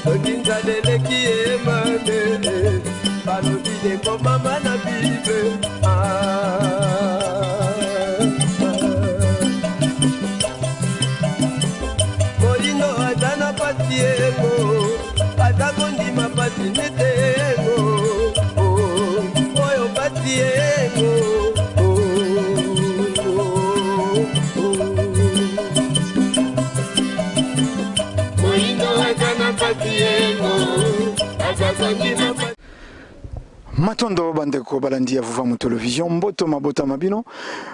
Soki nzala eleki ye mabe, balobi ekomama na Bible. Moyindo aza na pasi yengo, aza kondima pasi nete yengo, oyo pasi yengo. Matondo bandeko balandi ya Vuvamu Television, mboto mabota mabino,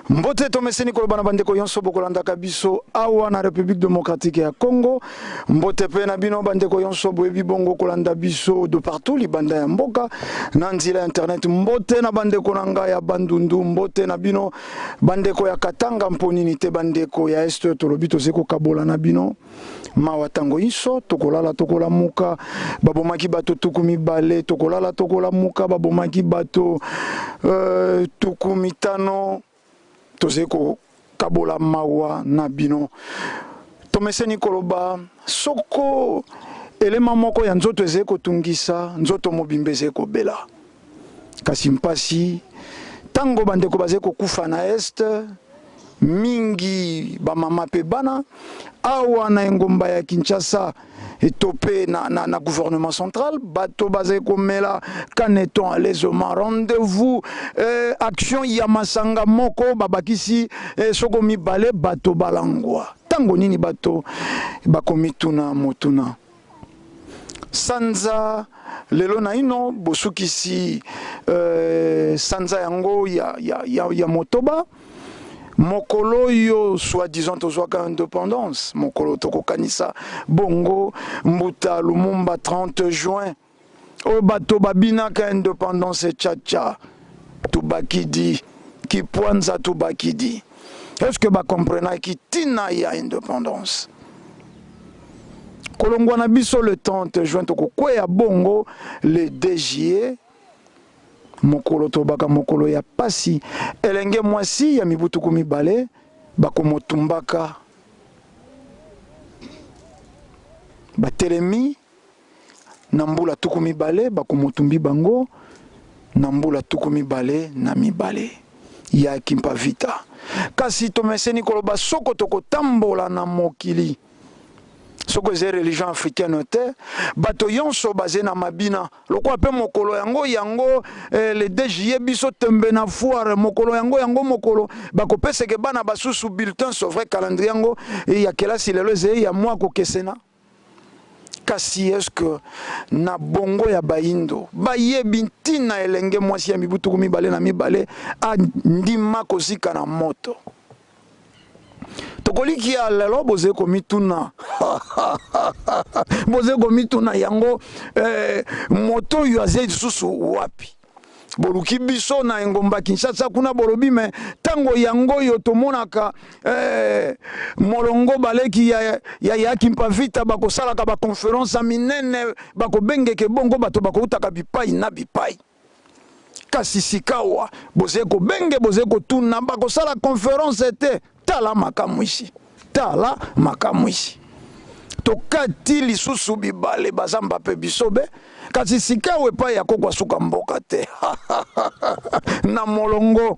mbote tomeseni koloba na bandeko yonso bokolandaka biso awa na République démocratique ya Congo, mbote pe na bino bandeko yonso boyebi bongo kolanda biso de partout libanda ya mboka na nzela ya internet, mbote na bandeko na ngai ya Bandundu, mbote na bino bandeko ya Katanga, mpo nini te bandeko ya Est, tolobi tozali kokabola na bino mawa tango inso, tokolala tokolamuka, babomaki bato 20, tokolala tokolamuka, babomaki bato 50, tozali kokabola mawa na bino. Tomeseni koloba soko elema moko ya nzoto ezali kotungisa, nzoto mobimba ezali kobela. Kasi mpasi tango bandeko bazali kokufa na Est, mingi ba mama pe bana, awa na engumba ya Kinshasa to pe na gouvernement central, bato bazali komela caneton alaisement, rendez-vous action ya masanga moko babakisi soko mibale, bato balangwa. Tango nini bato bakomituna motuna? Sanza lelo naino bosukisi sanza yango ya motoba, mokolo oyo soi-disant tozwaka indépendance, mokolo tokokanisa bongo mbuta Lumumba 30 juin, oyo bato babinaka indépendance tcha-tcha, tubakidi, kipwanza tubakidi. Est-ce que ba comprenaki tina ya indépendance? Kolongwa na biso le 30 juin tokokweya bongo le 2 juillet, mokolo tobaka mokolo ya pasi, elenge mwasi ya mibu 20 bakomotumbaka batelemi na mbula 20, bakomotumbi bango na mbula 22 ya Kimpa Vita. Kasi tomeseni koloba soko tokotambola na mokili, soko eza religion africaine te, bato yonso baze na mabina lokola pe mokolo yango yango le 2 juillet biso tembe na foire, mokolo yango yango mokolo bakopeseke bana basusu bulletin, c'est vrai calendrier yango ya kelasi lelo ezali ya mwa kokesena. Kasi est-ce que na bongo ya bayindo bayebi ntina elenge mwasi ya mibu 22 andima kozika na moto? Tokolikia lelo bozali komituna bozali komituna yango moto oyo azali lisusu wapi? Boluki biso na engomba Kinshasa kuna bolobi me tango yango oyo tomonaka molongo baleki ya Kimpa Vita bakosalaka ba conférence ya minene, bakobengeke bongo bato bakoutaka bipai na bipai. Kasi sikawa bozali kobenge, bozali kotuna, bakosala conférence te. Tala makamwisi, tala makamwisi. Tokati lisusu bibale bazamba pe bisobe, kasi sikawa epai ya koko asuka mboka te. Na molongo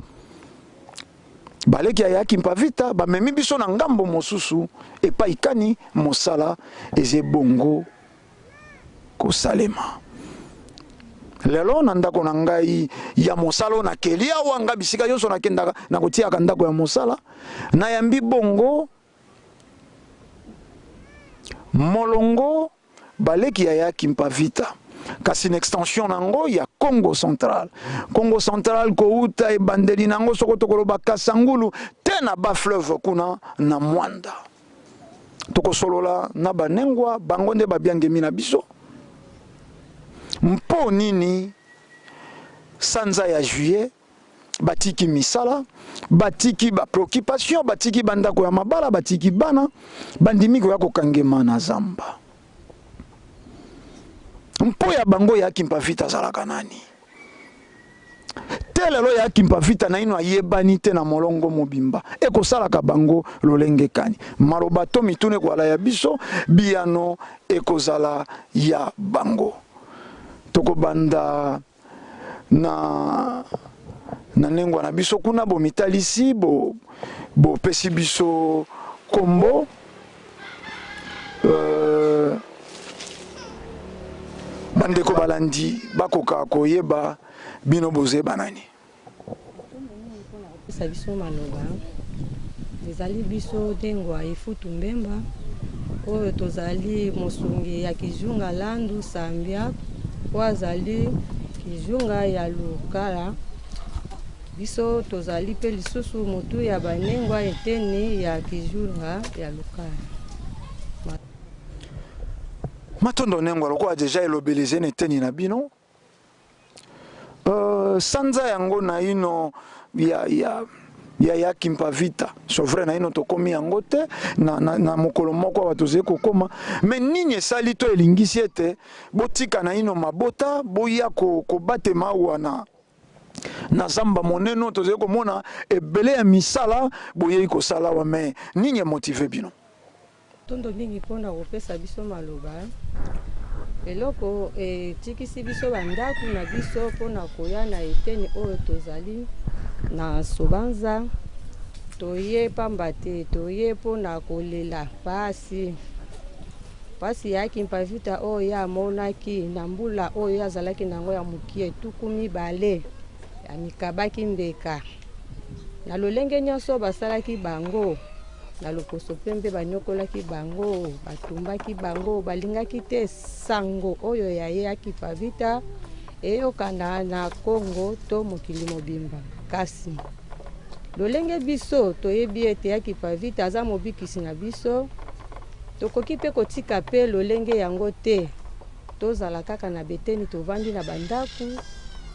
baleki ya Kimpa Vita bamemi biso na ngambo mosusu epai kani mosala eze bongo kosalema. Lelo na ndako na ngai ya mosala oyo nakeli awa, nga bisika nyonso nakendaka nakotiaka ndako ya mosala, nayambi bongo molongo baleki ya Kimpa Vita, kasi na extension nango ya Congo Central. Congo Central kouta ebandeli nango soko tokoloba Kasangulu te na ba fleuve kuna na Mwanda. Tokosolola na banengwa bango nde babiangemi na biso. Mpo nini sanza ya juillet batiki misala, batiki ba préoccupation, batiki bandako ya mabala, batiki bana, bandimi koya kokangema na zamba. Mpo ya bango ya Kimpa Vita azalaka nani? Te lelo ya Kimpa Vita naino ayebani te na molongo mobimba. Ekosalaka bango lolenge kani? Maloba to mituna ekoala ya biso, biyano ekozala ya bango. Tokobanda na na nengwa na biso kuna, bomitalisi, bo bopesi biso kombo. Euh, bandeko balandi bakoka koyeba bino boze banani. Kopesa biso maloba ezali biso Dengwa Efutu Mbemba oyo tozali mosungi ya Kizunga Landu Sambia oyo azali Kizunga ya Lukala. Biso tozali mpe lisusu motu ya banengwa eteni ya Kizunga ya Lukala. Matondo Nengwa, lokola deja elobeli ezali na eteni na bino. Sanza yango naino ya, ya, ya, ya Kimpa Vita, c'est vrai naino tokomi yango te na, na, na mokolo moko awa tozali kokoma, mais nini esali to elingisi ete botika naino mabota boya kobatema awa na, na zamba monene tozali komona ebele ya misala boyei kosala awa, mais nini emotive bino? Tondo mingi mpona kopesa biso maloba. Eloko etikisi biso bandako na biso mpona koya na eteni oyo tozali na Sobanza, toye pamba te, toye mpona kolela pasi. Pasi ya Kimpa Vita oyo ye amonaki na mbula oyo ye azalaki na yango ya mokie 20, amikabaki mbeka. Na lolenge nyonso basalaki bango na loposo pembe, banyokolaki bango, batumbaki bango, balingaki te sango oyo ya ye ya Kimpa Vita eyokana na Kongo to mokili mobimba. Kasi lolenge biso toyebi ete ya Kimpa Vita aza mobikisi na biso, tokoki mpe kotika mpe lolenge yango te. Tozala kaka na beteni tovandi na bandako,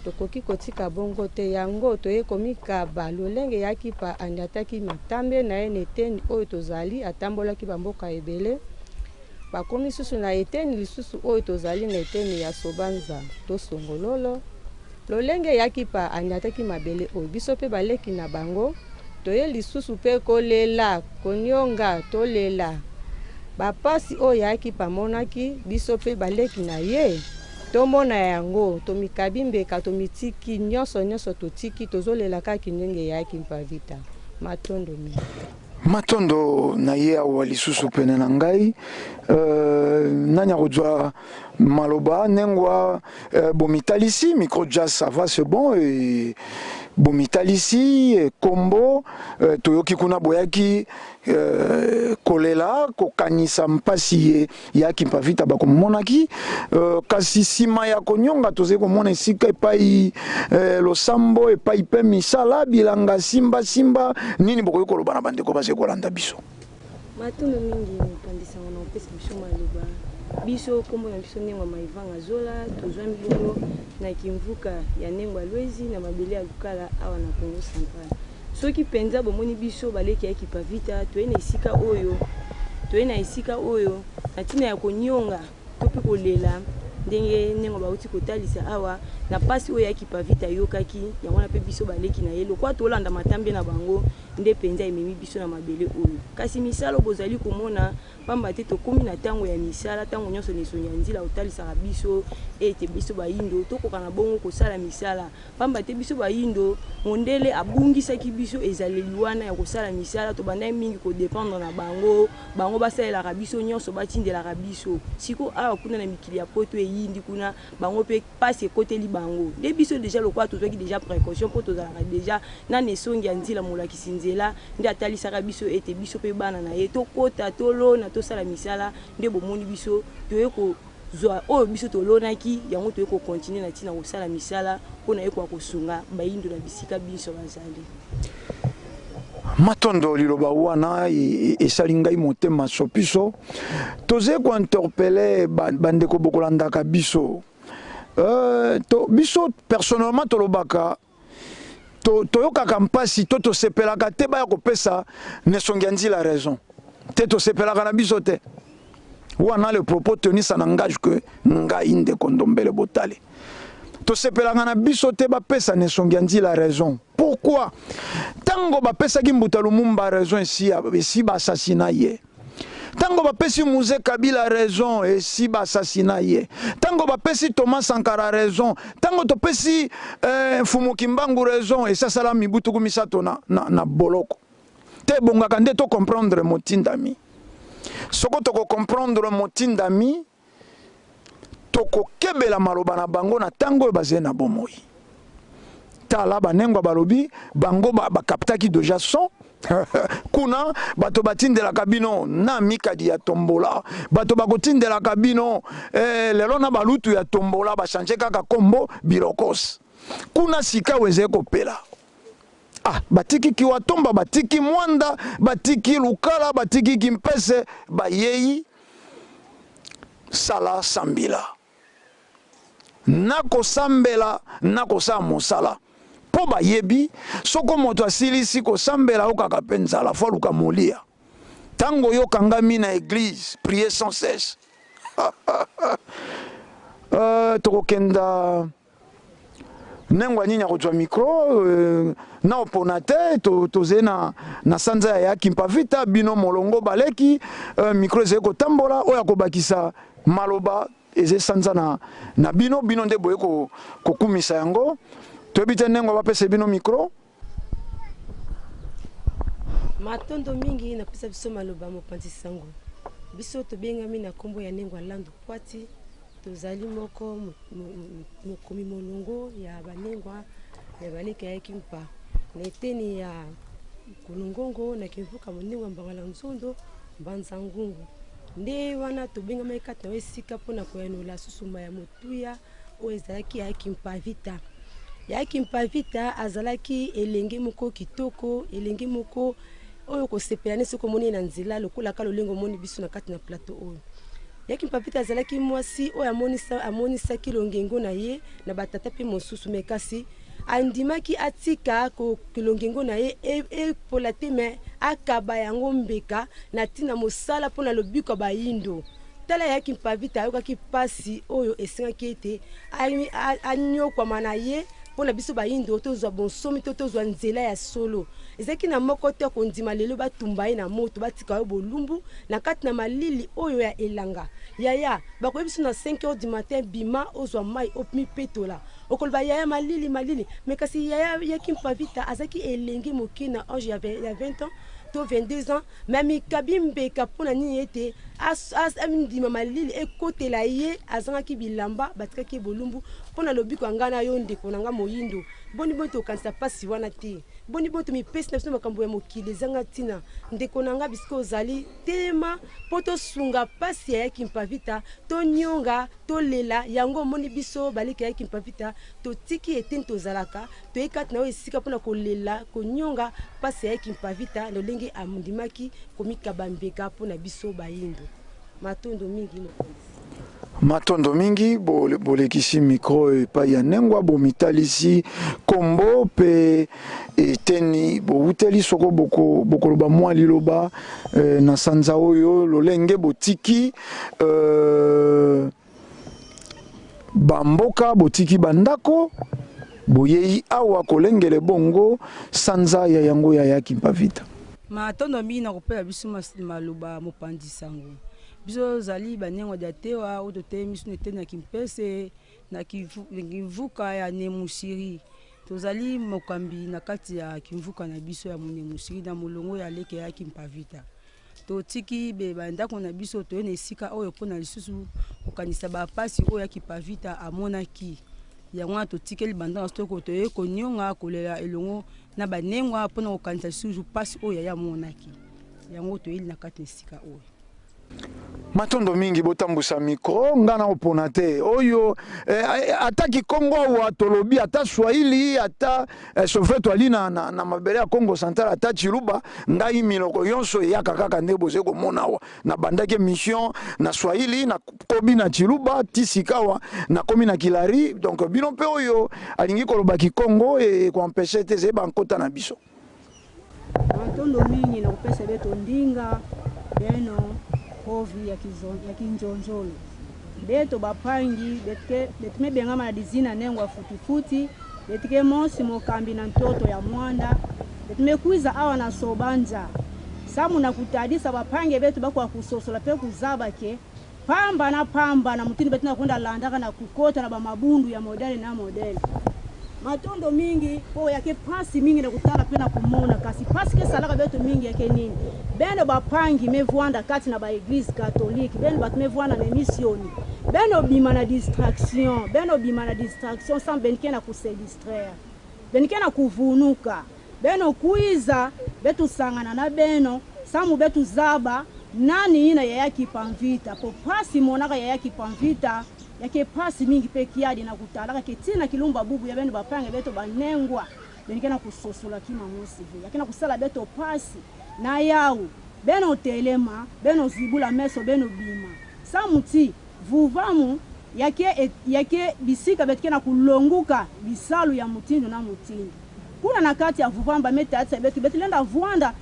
tokoki kotika bongo te. Yango toye komikaba lolenge ya Kimpa anyataki matambe na ye na eteni oyo tozali, atambolaki bamboka ebele, bakomi susu na eteni lisusu oyo tozali na eteni ya Sobanza to Songololo. Lolenge ya Kimpa anyataki mabele oyo, biso mpe baleki na bango toye lisusu mpe kolela, konionga, tolela bapasi oyo ya Kimpa amonaki, biso mpe baleki na ye tomona yango, tomikabi mbeka, tomitiki nyonso nyonso totiki, tozolela kaka ndenge ya Kimpa Vita. Matondo mingi. Matondo na ye awa lisusu pene na ngai. Nani akozwa maloba? Nengwa, bomitalisi micro jazz, ça va, c'est bon. Et bomitalisi kombo, toyoki kuna boyaki kolela kokanisa mpasi ye ya Kimpa Vita bakomonaki, kasi nsima ya konyonga tozali komona esika epai losambo epai mpe misala bilanga simba simba. Nini bokoki koloba na bandeko bazali kolanda biso? Matondo mingi mopandisango na kopesa biso maloba. Biso nkombo na biso Nengwa Maivanga Zola, tozwami bongo na Kimvuka ya Nengwa Lwezi na mabele ya Lukala awa na Congo Central. Soki mpenza bomoni biso baleki ya Kimpa Vita, toye na esika oyo, toye na esika oyo na ntina ya konyonga to mpe kolela ndenge ndenge bauti kotalisa awa na pasi oyo ya Kimpa Vita ayokaki yango wana, mpe biso baleki na ye lokola tolanda matambe na bango nde mpenza ememi biso na mabele oyo. Kasi misala bozali komona pamba te, tokomi na ntango ya misala. Ntango nyonso na esongi ya nzila otalisaka biso ete biso bayindo tokoka na bongo kosala misala, pamba te biso bayindo mondele abungisaki biso ezaleli wana ya kosala misala. Tobandaki mingi kodépendre na bango, bango basalelaka biso nyonso, batindelaka biso. Siko awa kuna na mikili ya poto eyindi kuna, bango mpe pasi ekoteli bango. Nde biso déjà lokola tozwaki déjà précaution mpo tozalaka déjà nana esongi ya nzela, molakisi nzela nde atalisaka biso ete biso mpe bana na ye tokota, tolona, tosala misala. Nde bomoni biso toye kozwa oyo biso tolonaki yango, toye kocontinuer na ntina kosala misala mpona ye koka kosunga bayindo na bisika biso bazali. Matondo, liloba wana esali ngai motema sopiso. Tozali kointerpeller bandeko bokolandaka biso. To, biso personnellement tolobaka toyokaka mpasi to tosepelaka te baya kopesa nesongi ya nzila raison te, tosepelaka na biso te wana. Le propos tenu, ça n'engage que ngai ndeko Ndombele Botale. Tosepelaka na biso te bapesa na esongi ya nzila raison. Pourquoi? Tango bapesaki Mbuta Lumumba raison esi esi ba assassina ye. Tango bapesi Muze Kabila raison esi ba assassina ye. Tango bapesi Thomas Sankara raison, tango topesi eh, Mfumu Kimbangu raison esi asala mibu tuku misato na, na, na boloko. Te ebongaka nde to comprendre motindami. Soko toko comprendre motindami, Tokokebela maloba na bango na tango oyo bazali na bomoi. Tala banengwa balobi bango ba, ba captaki deja son kuna bato batindelaka bino na mikadi ya tombola, bato bakotindelaka bino eh, lelo na balutu ya tombola ba changer kaka kombo bilokos kuna sikawa ezali kopela. Ah, batiki Kiwatomba, batiki Mwanda, batiki Lukala, batiki Kimpese, bayei sala sambila. Nakosambela, nakosala mosala. Mpo bayebi, soko moto asilisi kosambela ayokaka mpe nzala, fo aluka molia. Tango yo okangami na eglise, prier sans cesse. Euh, tokokenda Nengwa nini akozwa micro euh, na opona te tozali na, na sanza ya ya Kimpa Vita bino molongo baleki euh, micro ezali kotambola oyo akobakisa maloba ezali sanza na, na bino bino nde boye kokumisa yango toyebi te Nengwa bapesa bino micro. Matondo mingi na kopesa biso maloba mopanzi sango. Biso tobengami na kombo ya Nengwa Landu Pwati. Tozali moko mokomi molongo ya banengwa ya baleki ya Kimpa na eteni ya Kulungongo na Kimvuka monengwa Mbangala Nzondo Mbanza Ngungu. Nde wana tobengamaki kati na yo esika mpo na koyanola susuma ya motuya oyo ezalaki ya Kimpa Vita. Ya Kimpa Vita azalaki elenge moko kitoko, elenge moko oyo kosepela ne soki omoni ye na nzela lokola ka lolenge omoni biso na kati na plateau oyo. Ya Kimpa Vita azalaki mwasi oyo amonisa, amonisaki longengo na ye na batata mpe mosusu, me kasi andimaki atika longengo na ye epola te, me akaba yango mbeka na ntina mosala mpo na lobiko ya bayindo. Tala ya Kimpa Vita ayokaki mpasi oyo esengaki ete anyokwama na ye mpo na biso bayindo tozwa bonsomi to tozwa nzela ya solo. Ezalaki na moko te akondima lelo batumba ye na moto, batika yo bolumbu na kati na malili oyo ya elanga. Yaya, bakoyebi biso na 5 heures du matin, bima ozwa mayi omipetola. Okoloba yaya malili malili, mais kasi yaya ya Kimpa Vita azalaki elenge moke na age ya 20 ans to 22 ans, mais amikabi mbeka mpo na nini ete andima malili ekotela ye, azangaki bilamba, batikaki ye bolumbu mpo na lobiko ya ngai na yo ndeko na ngai moyindo. Boni boni tokanisa mpasi wana te? Boni boni tomipesi na biso na makambo ya mokili ezanga ntina? Ndeko na ngai, bisika ozali, telema mpo tosunga mpasi ya ya Kimpa Vita, tonyonga, tolela yango. Omoni biso baleki ya Kimpa Vita, totiki eteni tozalaka, toyei kati na yo esika mpo na kolela, konyonga mpasi ya ya Kimpa Vita, lolenge andimaki komikaba mbeka mpo na biso bayindo. Matondo mingi mokonzi. Matondo mingi, bolekisi micro epai ya Nengwa, bomitalisi kombo pe eteni bowuteli, soko bokoloba mwa liloba eh, na sanza oyo lolenge botiki eh, bamboka, botiki bandako, boyei awa kolengele bongo sanza ya yango ya ya Kimpa Vita. Matondo mingi na kopela biso maloba mopanzi sango. Biso tozali ba nengwa dia tewa oyo totelemi biso na eteni ya Kimpese na kimvuka ya Nemusiri. Tozali mokambi na kati ya kimvuka na biso ya Munemusiri na molongo ya leke ya Kimpavita. Totiki be ba ndako na biso toye na esika oyo mpo na lisusu kokanisa ba pasi oyo ya Kimpavita amonaki. Yango wana totikeli banda na biso toye konyonga kolela elongo na banengwa mpo na kokanisa lisusu pasi oyo yaya amonaki. Yango toyeli na kati na esika oyo. Matondo mingi botambusa micro nga na opona te oyo eh, ata kikongo awa tolobi ata swahili ata eh, sofre toali na, na, na mabele ya Congo central ata tshiluba ngai miloko yonso eyaka kaka nde bozali komona awa nabandaki emission na swahili nakobi na tshiluba ti sikawa nakomi na kilari donc bino mpe oyo alingi koloba kikongo ekoempeshe te ezali bankota na biso. Matondo mingi na kopesa beto ndinga beno hovi ya kinzonzolo. Beto bapangi betike betumebengama na dizina nengo ya futifuti betike mosi mokambi na ntoto ya mwanda betumekwiza awa na sobanza samu na kutadisa bapange betu bakwa kusosola pe kuzaba ke pamba na pamba na mutini betu nakwenda landaka na kukota na bamabundu ya modele na modele. Matondo mingi po yake pasi mingi na kutala pe na kumona kasi pasi ke salaka beto mingi yake nini beno bapangi mevwanda kati na ba eglise catholique beno bato mevwanda na missioni beno bima na distraction beno bima na distraction sans benike na kuse distraire benike na kuvunuka beno kwiza betusangana na beno samu betuzaba nani ina yaya kipamvita po pasi monaka yaya kipamvita yake pasi mingi pe kiadi na kutalaka ke tina kilumba bubu ya beno bapange beto banengwa benike na kusosola kima mosi ve yake na kusala beto pasi na yau beno telema beno zibula meso beno bima samuti vuvamu yake, yake bisika betike na kulonguka bisalu ya mutindo na mutindo kuna na kati ya vuvamba metatisa betu betulenda vwanda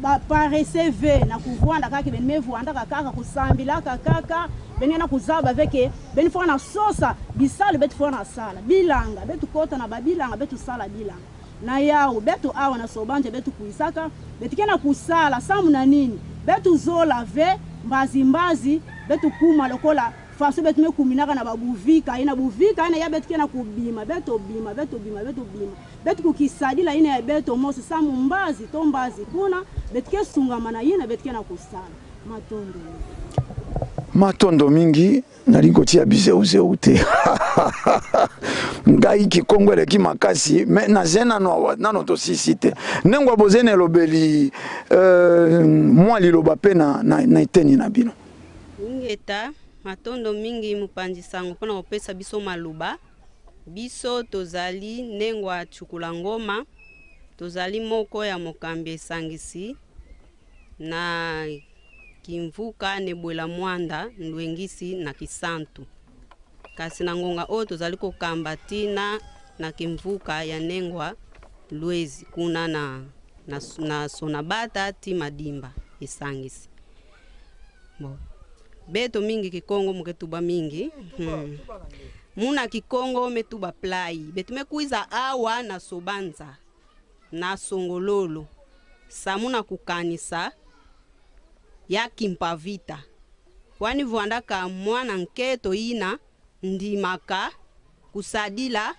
baparese ba, ba, ve na kuvwanda kaka beni mevwandaka kaka kusambilaka kaka beni na kuzaba veke beni fo na sosa bisalu betu fo na sala bilanga betu kota na babilanga betu sala bilanga na yau betu awa na sobanja betu kuisaka betike na kusala samu na nini betu zola ve mbazi mbazi betu kuma lokola faso betu mekuminaka na babuvika ina buvika ina ya betu ke na kubima betu bima betu bima betu bima betu kukisadila ina ya betu mosi samu mbazi to mbazi kuna betu ke sungama na ina betu ke na kusala. Matondo. Matondo mingi nalingi kotia bizeuzeu te. Ngai kikongo eleki makasi me naze nano awa nano tosisi te. Ndenge boze na elobeli euh, mwa liloba mpe na, na, na eteni na bino. Ingeta, matondo mingi mopanzi sango mpona kopesa biso maloba. Biso tozali Nengwa Chukula Ngoma, tozali moko ya mokambi esangisi na Kimvuka Nebwela Mwanda Ndwengisi na Kisantu. Kasi na ngonga oyo tozali kokamba tina na Kimvuka ya Nengwa Lwezi kuna na, na, na Sonabata ti Madimba esangisi. Bon. Beto mingi kikongo muke tuba mingi. Muna kikongo metuba plai. Betu mekuiza awa na sobanza na songololo. Samuna kukanisa ya kimpavita. Kwani vwandaka mwana nketo ina ndimaka kusadila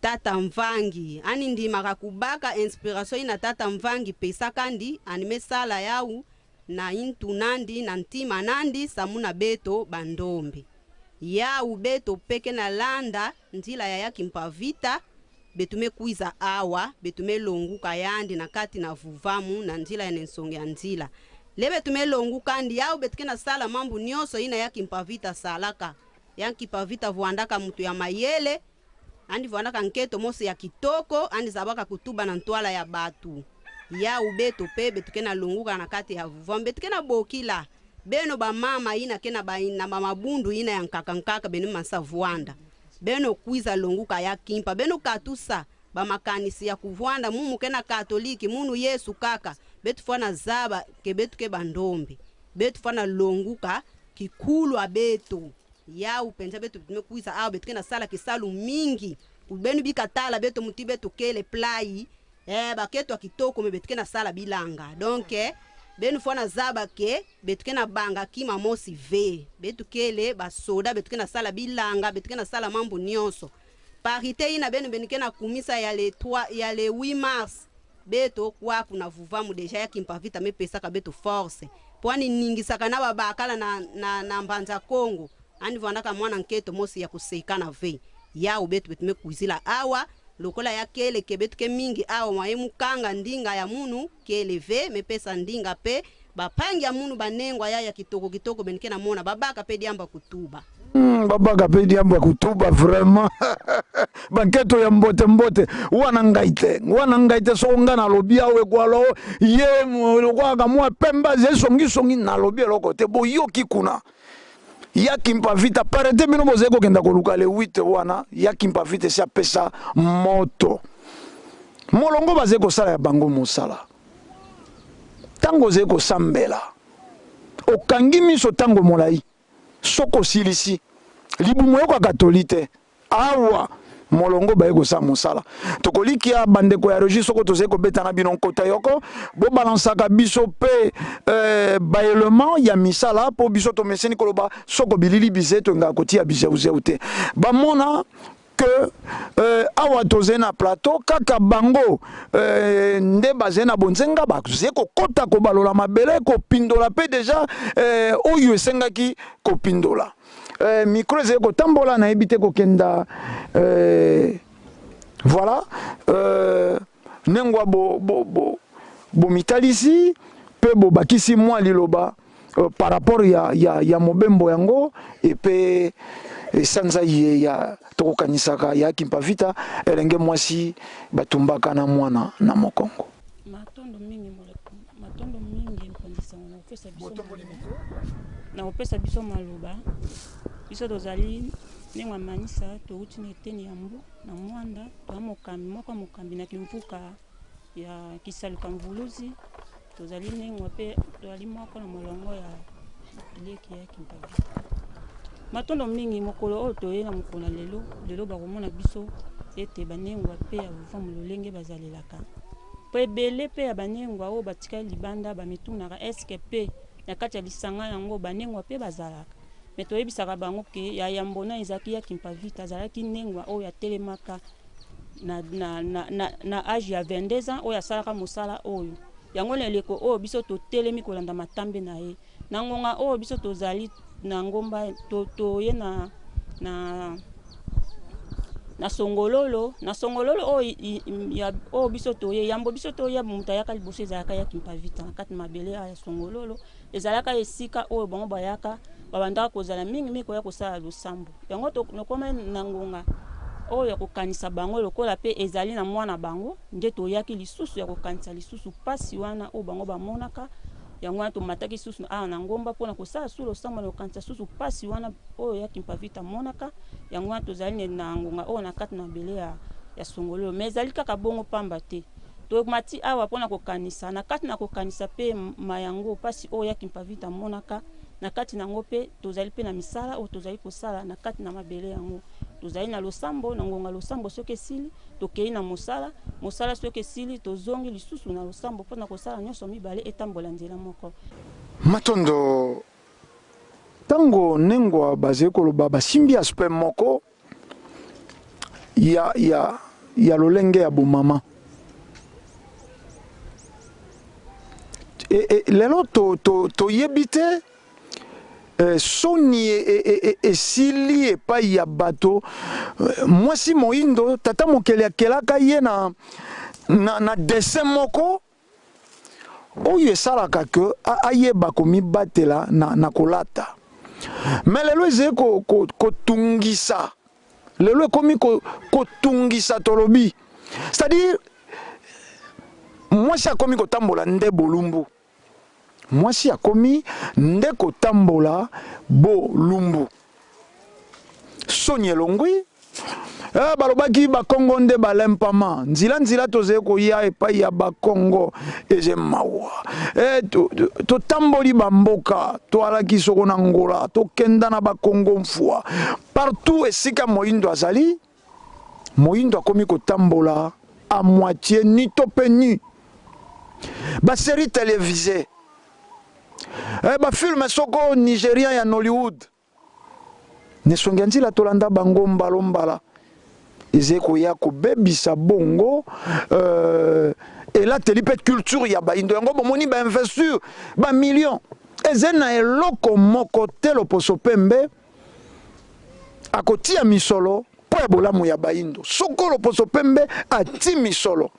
tata mvangi ani ndimaka kubaka inspiration ina tata mvangi pesaka ndi ani mesala yau na intu nandi na ntima nandi samuna beto bandombe yau beto peke na landa nzila ya ya kimpavita betu mekuiza awa betu melonguka yandi na kati na vuvamu na nzila ya nensonge ya nzila le betu melonguka ndi yau betu ke na sala mambu nyonso ina ya kimpavita salaka ya kimpavita vuandaka mutu ya mayele andi vuandaka nketo mosi ya kitoko andi zabaka kutuba na ntwala ya batu ya ubeto pe betu ke na lunguka na kati ya vuvamu betu ke na bokila beno bamama ina ke na ba, na bamabundu ina ya nkaka nkaka beno masa vuanda beno kwiza longuka ya kimpa beno katusa bamakanisi ya kuvwanda mumu ke na katoliki munu yesu kaka betu fwana zaba ke betu ke bandombe betu fwana longuka kikulu abeto yau penza betu mekwiza awa betu ke na sala kisalu mingi benu bikatala beto muti betu kele plai eh, baketo ya kitoko me betu ke na sala bilanga donc eh, benu fwana zaba ke betu ke na banga kima mosi ve betu kele basoda betu ke na sala bilanga betu ke na sala mambu nyonso parité ina benu benu ke na kumisa ya le 3 ya le 8 mars beto kwaku na vuvamu deja ya kimpavita mepesaka beto force po ani ningisaka na babakala na, na, na mbanza Kongo ani vandaka mwana nketo mosi ya kuseka na ve yau betu betu mekuizila awa lokola ya kele ke betu ke mingi awa mwaye mukanga ndinga ya munu kele ve mepesa ndinga pe bapangi ya munu banengwa ya ya kitoko kitoko benike na mona babaka pe diamba kutuba. Babaka pe diamba kutuba vraiment. Banketo ya mbote mbote wana ngai te wana ngai te soko nga nalobi awa ekwalo ye lokwaka mwa pemba ze songi songi nalobi eloko te boyoki kuna ya kimpavita parete bino bozali kokenda koluka le 8 wana ya kimpavita esi apesa moto molongo bazali kosala ya bango mosala ntango ozali kosambela okangi miso ntango molai. Soki osilisi libumu oyokaka toli te. Awa molongo baye kosala mosala. Tokolikia bandeko ya regie soko tozali kobeta na bino nkota yoko, bobalansaka biso pe eh, ba element ya misala po biso tomeseni koloba soko bilili bize toyengaka kotia bizeuzeu te. Bamona que euh, awa tozali na plateau kaka bango euh, nde bazali na bonzenga bazali kokota kobalola mabele kopindola mpe deja euh, oyo esengaki kopindola euh, micro ezali kotambola nayebi te kokenda euh, voilà euh, nengwa bomitalisi bo, bo, bo mpe bobakisi mwa liloba euh, par rapport ya, ya, ya mobembo yango epe esanza ye ya tokokanisaka ya Kimpa Vita elenge mwasi batumbaka na mwana na mokongo. Matondo mingi, matondo mingi mpanzi sango na kopesa biso na kopesa biso maloba. Biso tozali ndenge ya manisa, towuti na eteni ya mbu na mwanda, toza mokambi moko mokambi na kimvuka ya kisaluka mvuluzi. Tozali nengwa mpe tozali moko na molongo ya leki ya Kimpa Vita. Matondo mingi mokolo oyo toye na mokolo na lelo, lelo bakomona biso ete banengwa mpe ya buvamu lolenge bazalelaka. Mpo ebele mpe ya banengwa oyo batikali libanda bamitunaka eske mpe na kati ya lisanga yango banengwa mpe bazalaka. Me toyebisaka bango ke ya yambo na ezalaki ya Kimpa Vita, azalaki nengwa oyo atelemaka na, na, na, na, na age ya 22 ans oyo asalaka mosala oyo. Yango na eleko oyo biso totelemi kolanda matambe na ye. Na ngonga oyo biso tozali na ngomba to, toye na, na, na songololo, na songololo oyo ya oyo biso toye yambo biso toya moto ayaka liboso ezalaka ya Kimpa Vita na kati mabele ya songololo ezalaka esika oyo bango bayaka babandaka kozala mingi mingi koya kosala losambo. Yango tokoma na ngonga oyo ya kokanisa bango lokola pe ezali na mwana bango nde toyaki lisusu ya kokanisa lisusu pasi wana oyo bango bamonaka. Yango wana tomataki susu awa na ngomba mpona kosala su losambo na kokanisa susu pasi wana oyo ya Kimpa Vita amonaka. Yango wana tozali na ngonga oyo na kati na mabele ya, ya Songololo. Mais ezali kaka bongo pamba te. Tomati awa mpona kokanisa, na kati na kokanisa pe ma yango pasi oyo ya Kimpa Vita amonaka, na kati na yango pe tozali pe na misala oyo tozali kosala na kati na mabele yango. Tozali na losambo, na ngonga losambo soki esili, tokei na mosala, mosala soki esili, tozongi lisusu na losambo mpona kosala nyonso mibale etambola nzela moko. Matondo, tango Nengwa bazali koloba basimbi aspect moko ya, ya, ya lolenge ya bomama. E, e, lelo toyebi to, to te eh, soni esili e, e, epai ya bato. Mwasi moindo tata mokeli akelaka ye na, na, na dessin moko oyo esalaka ke ayeba komibatela na, na kolata. Me lelo ezali kotungisa ko, ko lelo ekomi kotungisa ko tolobi, c'est-à-dire mwasi akomi kotambola nde bolumbu, mwasi akomi nde kotambola bolumbu, soni elongwi. Eh, balobaki bakongo nde balempama nzila nzila tozali koya epai ya bakongo eze mawa. Eh, totamboli to bamboka toalaki soko na Ngola tokenda na bakongo mfua partout esika moyindo azali, moyindo akomi kotambola à moitié nu to pe nu. Ba série télévisée eh, ba film soko nigérien ya Nollywood nesongi ya nzila tolanda bango mbalo mbala ezali koya kobebisa bongo euh, elateli mpe culture ya bayindo yango bomoni ba investir ba million ezali na eloko moko te loposo pembe akotia misolo mpo ya bolamu ya bayindo. Soko loposo pembe ati misolo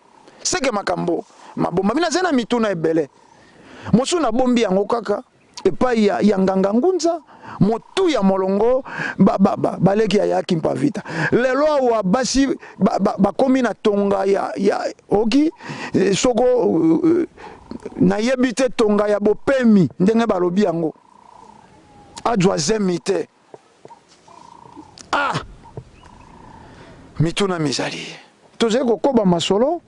seke makambo mabombami. Nazali na mituna ebele mosusu nabombi yango kaka epai ya, ya nganga ngunza motu ya molongo baleki ba, ba, ba ya ya Kimpa Vita. Lelo awa basi bakomi ba, ba na tonga ya, ya oki soko uh, nayebi te tonga ya bopemi ndenge balobi yango azwa zemi te. Ah, mituna mizali tozali kokoba masolo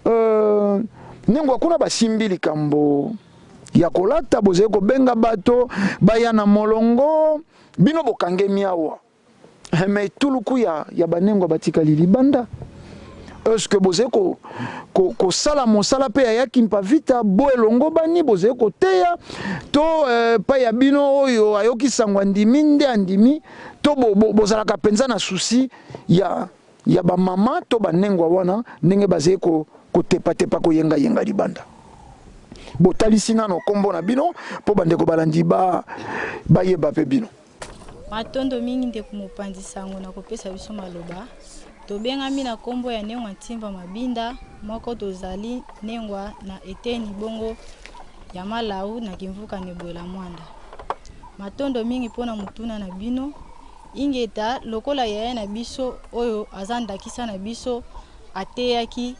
euh, ndenge kuna basimbi likambo. ya kolata, bozali kobenga bato baya na molongo, bino bokangemi awa, mais etuluku ya banengwa batikali libanda. Est-ce que bozali kosala mosala mpe ya Kimpa Vita bo elongo bani bozali koteya to epai ya bino oyo ayoki sango andimi nde andimi to bozalaka mpenza na souci ya bamama to banengwa wana ndenge bazali kotepatepa, koyengayenga libanda? Botalisi nano nkombo na bino mpo bandeko balandi bayeba mpe bino. Matondo mingi, ndeko mopanzi sango, na kopesa biso maloba. Tobengami na nkombo ya Nengwa Ntimba Mabinda moko. Tozali nengwa na eteni bongo ya Malau na Kimvuka Nebwela Mwanda. Matondo mingi mpona motuna na bino. Ingeta lokola yaya na biso oyo aza ndakisa na biso ateyaki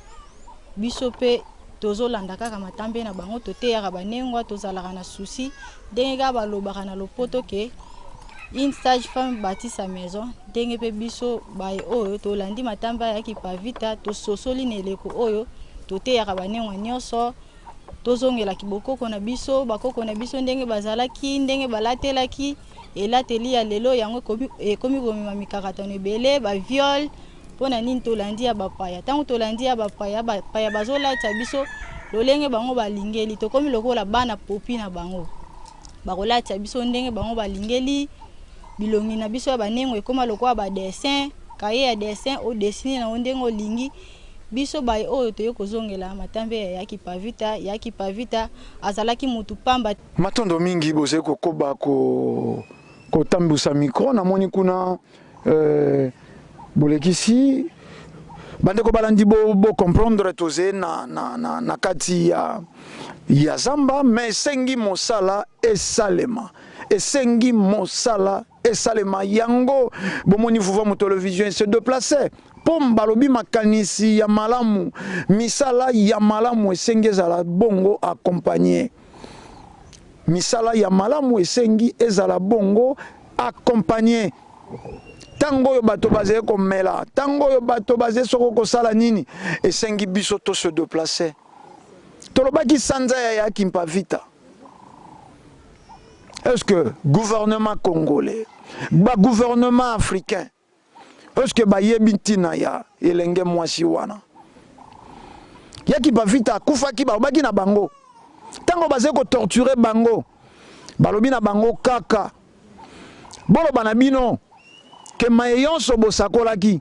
biso, mpe tozolanda kaka matambe na bango. Toteyaka banengwa, tozalaka na souci ndenge kaka balobaka na lopoto ke "une sage femme bâtit sa maison". Ndenge mpe biso baye oyo tolandi matambe ya Kimpa Vita, tososoli na eleko oyo, toteyaka banengwa nyonso tozongelaki bokoko na biso, bakoko na biso ndenge bazalaki, ndenge balatelaki. Elateli ya lelo yango ekomi komema mikakatano ebele, baviol. Mpo na nini? Tolandi ya bapaya. Ntango tolandi ya bapaya, bapaya bazolatisa biso lolenge bango balingeli. Tokomi lokola bana popi na bango, bakolatisa biso ndenge bango balingeli. Bilongi na biso ya banengo ekóma lokola badessin, cahier ya dessin, odessiner nango ndenge olingi. Biso baye oyo toye kozongela matambe ya Kimpa Vita. Ya Kimpa Vita azalaki mutu pamba. Matondo mingi. Bozali kokoba kotambusa micro. Namoni kuna bolekisi bandeko balandi bocomprendre toze na kati ya zamba, mais esengi mosala esalema, esengi mosala esalema. Yango bomoni Vuvamu Télévision se déplace mpo balobi makanisi ya malamu, misala ya malamu esengi ezala bongo accompagné. Misala ya malamu esengi ezala bongo accompagné. Ntango oyo bato bazali komela, ntango oyo bato bazali soko kosala nini, esengi biso to se déplace. Tolobaki sanza ya Kimpa Vita. Est-ce que gouvernement congolais, bagouvernement africain, est-ce que bayebi ntina ya elenge mwasi wana ya Kimpa Vita akufaki? Balobaki na bango ntango bazali kotorturer bango, balobi na bango kaka: "Boloba na bino ke maye nyonso bosakolaki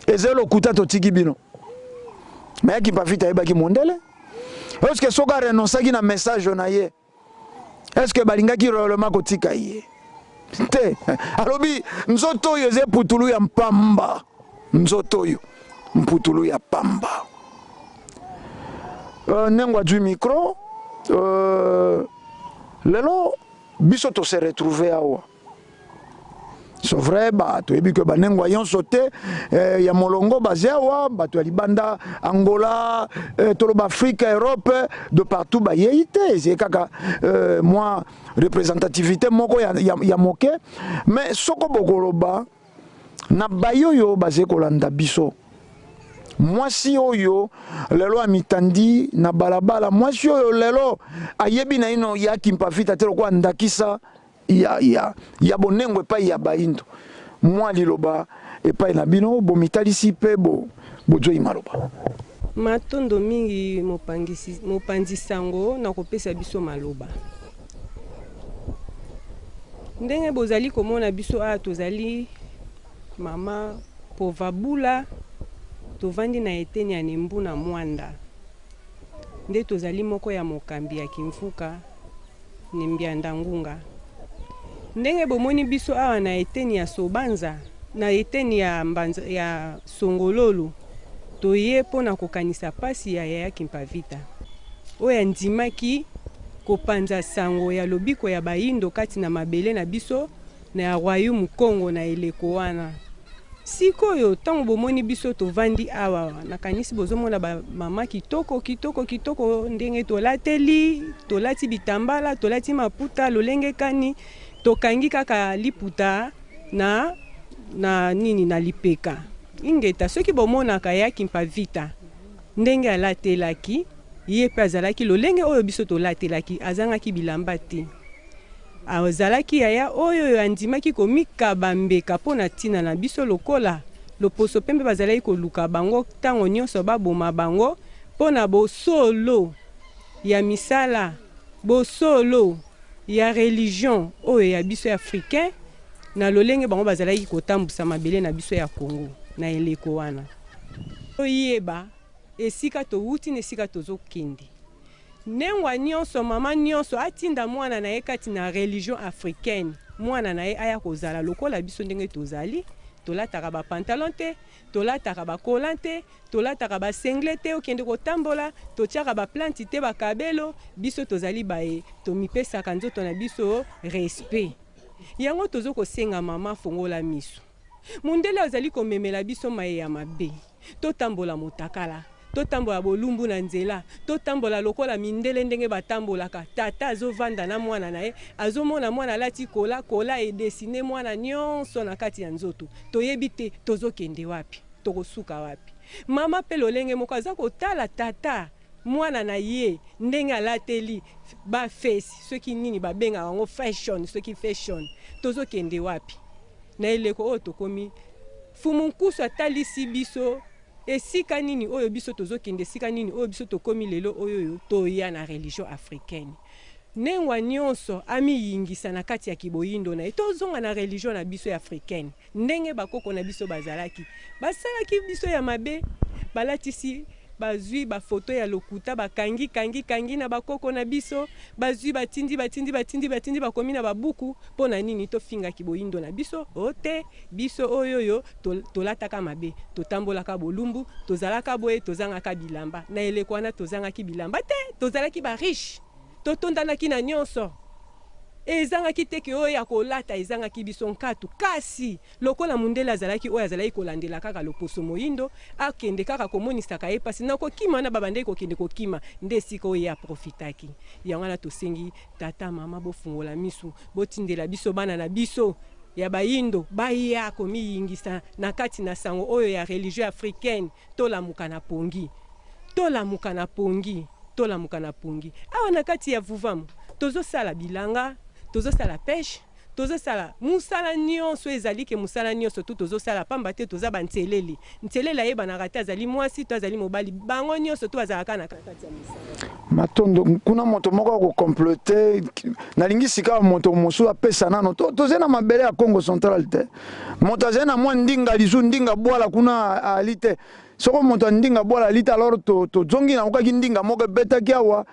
ezali lokuta, totiki bino." Mais ya Kimpa Vita ayebaki mondele. Est-ce soki arenonçaki na message na ye, est-ce que balingaki réellement kotika ye te? Alobi nzoto oyo eza eputulu ya mpamba, nzoto oyo mputulu ya pamba. Ndenge azwi micro, lelo biso tose retrouve awa. C'est vrai, toyebi ke banengwa nyonso te ya molongo baze awa. Bato ya libanda, Angola, toloba Afrique, Europe, de partout bayei te. Ezali kaka mwa représentativité moko ya moke. Mais soko bokoloba na bayi oyo bazali kolanda biso, mwasi oyo lelo amitandi na balabala, mwasi oyo lelo ayebi na ino ya Kimpa Vita te lokola ndakisa ya bonengo epai ya bayindo, mwa liloba epai na bino, bomitalisi mpe bozwei maloba. Matondo mingi, mopanzi sango, na kopesa biso maloba. Ndenge bozali komona biso awa, tozali mama Povabula, tovandi na eteni ya Nembu na Mwanda. Nde tozali moko ya mokambi ya Kimvuka Nembianda Ngunga. Ndenge bomoni biso awa na eteni ya Sobanza, na eteni ya Mbanza, ya Songololo, toye mpona kokanisa mpasi ya yaya Kimpavita oyo andimaki kopanza sango ya lobiko ya bayindo kati na mabele na biso na ya royaume Congo na eleko wana. Sikoyo ntango bomoni biso tovandi awa, nakanisi bozomona bamama kitoko kitoko kitoko, ndenge tolateli, tolati bitambala, tolati maputa lolenge kani, tokangi kaka liputa na nini na lipeka. Ingeta, soki bomonaka ya Kimpa Vita ndenge alatelaki. Ye mpe azalaki lolenge oyo biso tolatelaki, azangaki bilamba te. Azalaki yaya oyo oyo andimaki komikaba mbeka mpo na ntina na biso lokola loposo pembe bazalaki koluka bango ntango nyonso baboma bango mpo na bosolo ya misala, bosolo ya religion oyo ya biso ya africain na lolenge bango bazalaki kotambusa mabele na biso ya Congo na eleko wana. Toyeba esika towuti na esika tozokende. Nengwa nionso, mama nionso atinda mwana na ye kati na religion africaine, mwana na ye aya kozala lokola biso ndenge tozali, tolataka ba pantalon te, tolataka ba collant te, tolataka ba singlet te okende kotambola, totiaka ba plante te, ba kabelo, biso tozali baye tomipesaka nzoto na biso respect. Yango tozo kosenga mama fongola misu. Mundele azali komemela biso maye ya mabe. Totambola motakala, totambola bolumbu na nzela, totambola lokola mindele ndenge batambolaka. Tata azovanda na mwana na ye, azomona mwana alati kola, kola e dessiner mwana nionso na kati ya nzoto. Toyebi te tozokende wapi, tokosuka wapi. Mama pe lolenge moko aza kotala tata mwana na ye ndenge alateli ba fesi soki nini babengaka yango fashion soki fashion, tozokende wapi? Na eleko oyo tokomi, Mfumu Nkusu atalisi biso esika nini oyo biso tozokende, esika nini oyo biso tokomi lelo oyo oyo toya na religion africaine. Nengwa nionso amiyingisa na kati ya kiboyindo na ye, tozonga na religion na biso ya africaine ndenge bakoko na biso bazalaki. Basalaki biso ya mabe, balatisi Bazui ba photo ya lokuta ba kangi kangi kangi na ba koko na biso bazui batindi batindi batindi batindi bakomi na ba buku pona nini tofinga kiboyindo na biso oh te biso oyoyo tolataka mabe totambolaka bolumbu tozalaka boye tozangaka bilamba na eleko wana tozangaki bilamba te tozalaki ba riche Totondanaki na nyonso. Ezangaki te ke oyo ya kolata ezangaki biso nkatu. Kasi, lokola mundele azalaki oyo azalaki kolandela kaka loposo moindo, akende kaka komonisaka ye pasi. Na kokima wana babandaki kokende kokima, nde esika oyo ye a profitaki. Yango wana tosengi tata, mama bofungola misu, botindela biso bana na biso ya bayindo baya komiyingisa na kati na sango oyo ya religion africaine. Tolamuka na pongi. Tolamuka na pongi, tolamuka na pongi. Awa na kati ya Vuvamu, tozo sala bilanga, tozo sala peche, tozo sala musala nionso ezali ke musala nionso tout tozo sala pamba te toza ba nselele. Nselele ayebanaka te azali mwasi to azali mobali, bango nionso tout bazalaka na kati ya musala. Matondo kuna moto moko ako comploter nalingi sikawa moto mosusu apesa nano to tozali na mabele ya Congo central te moto azali na mwa ndinga lisu ndinga bwala kuna ali te soko moto ya ndinga bwala ali te alors tozongi to nayokaki ndinga moko ebetaki awa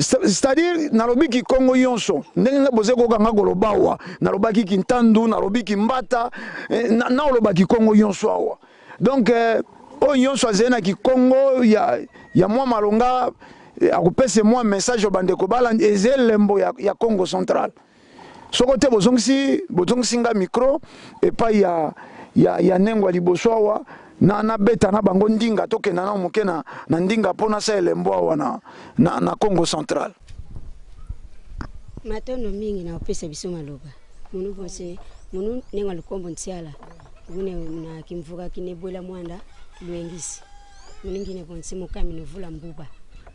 c'est-à-dire nalobi kikongo yonso ndenge nga boze koyoka nga koloba awa nalobaki kintandu nalobi kimbata eh, naoloba kikongo yonso awa donc eh, oyo nyonso azali na kikongo ya, ya mwa malonga eh, akopesa mwa message ya bandeko balandi eza elembo ya, ya congo central soko te bozongisi bozongisi nga micro epai ya, ya, ya nengwa liboso awa na nabeta na bango ndinga tokenda nao moke na, na ndinga mpo nasala elembo awa na, na, na congo central. Matondo mingi na kopesa biso maloba munu bonse munu nenga lukombo nsiala gune na kimvuka kine bwela mwanda lwengisi munu ngine bonse mukami novula mbuba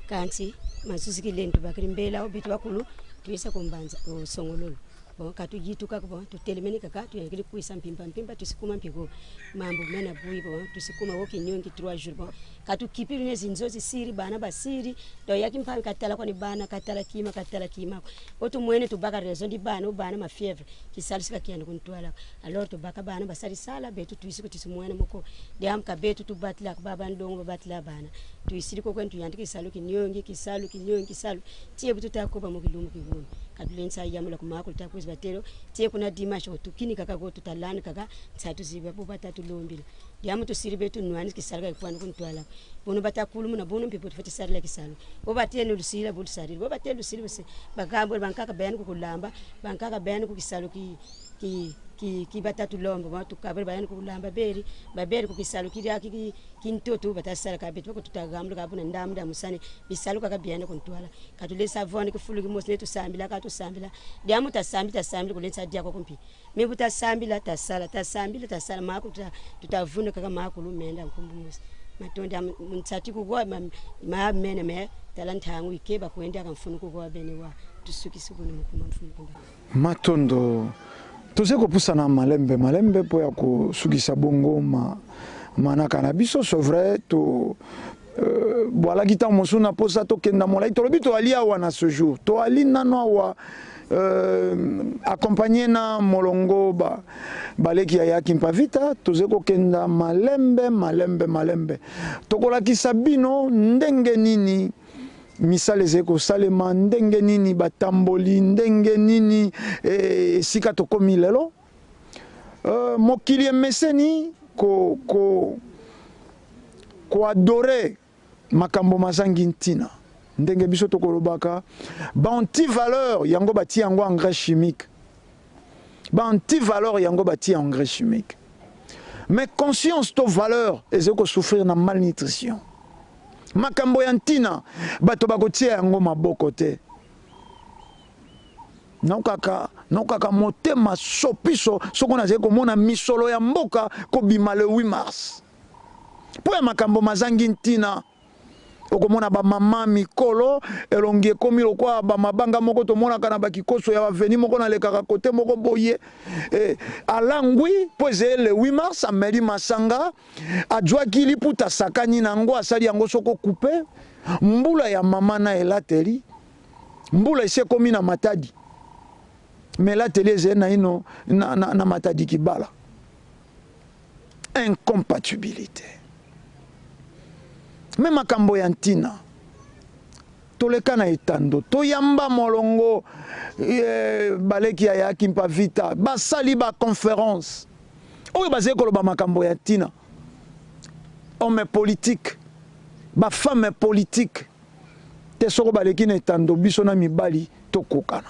kanti mazuzi kilentu bakili mbela obetu bakulu tuisa kumbanza usongololo bon katujituka bon tutelemeni kaka tuyakili kuisa mpimba mpimba tusikuma mpiko mambo mena bui bon tusikuma woki nyongi 3 jours bon katukipili ne zinzozi siri bana basiri do yaki mpami katala kwani bana katala kima katala kima otu mwene tubaka raison di bana obana ma fièvre kisali sika kianda kuntwala alors tubaka bana basali sala betu tuisi kutisi mwene moko diam ka betu tubatila baba ndongo babatila bana tuisili ko kwentu yandiki kisalu kinyongi kisalu kinyongi kisalu tie butu takoba mukilumu kigumi katulensa yamula kumakulu takwezi batero tie kuna dimasho tukini kaka go tutalani kaka tsatu ziba bo batatu lombila diamu tusiri betu nwani kisalu ka kwani kuntwala bono batakulu muna bono mpipo tufati sarila kisalu bo batie no lusila bo lusarila bo batie lusila bose bagambo bankaka bayani kukulamba bankaka bayani kukisalu ki ki ki ki batatu lombo ba tukabere bayani kukulamba beri baberi kukisalu kiria ki kintoto batasala ka betu bako tutagambula ka buna ndamu da musane bisalu kaka biyana kuntwala katulesa vone kifulu kimosi ne tusambila ka tusambila diamu tasambi tasambila kulensa dia ko kumpi mibu tasambila tasala tasambila tasala maku tutavuna kaka makulu menda nkumbu musi. Matondo ntsati kukowa ma mene me tala ntangu ikeba kuenda kamfunu kukowa bene wa tusukisi kuna mukuma mfunu kumba. Matondo tozali kopusana malembe malembe mpo ya kosukisa bongo ma, manaka na biso. C'est vrai, to bwalaki ntango mosusu na mposa tokenda molai, tolobi toali awa na ce jour, toali nano awa accompagné na molongo ba, baleki ya ya Kimpavita. Tozali kokenda malembe malembe malembe, tokolakisa bino ndenge nini misala ezali kosalema, ndenge nini batamboli, ndenge nini esika tokomi lelo. Mokili emeseni koadorer ko makambo mazangi ntina. Ndenge biso tokolobaka, baantivaleur yango batia yango engrais chimique, baantivaleur yango batia engrais chimique, mais conscience to valeur ezali kosouffrir na malnutrition. Makambo ya ntina, bato bakotia yango maboko te. Naokaka motema sopiso soko nazali komona misolo ya mboka kobima le 8 mars mpo ya makambo mazangi ntina. Okomona bamama mikolo, elongi ekomi lokwa bamabanga moko tomonaka na bakikoso ya baveni moko nalekaka kote moko boye. Alangwi mpo ezali le 8 mars, ameli masanga, azwaki liputa, asakani na yango, asali yango soko coupe mbula ya mama na elateli. Mbula esi ekomi na Matadi, me elateli ezali naino na Matadi Kibala. Incompatibilité. Me makambo ya ntina, toleka na etando, toyamba molongo baleki ya ya Kimpa Vita, basali baconférence oyo bazali koloba makambo ya ntina. Homme politique, bafemme politique te, soko baleki na etando, biso na mibali tokokana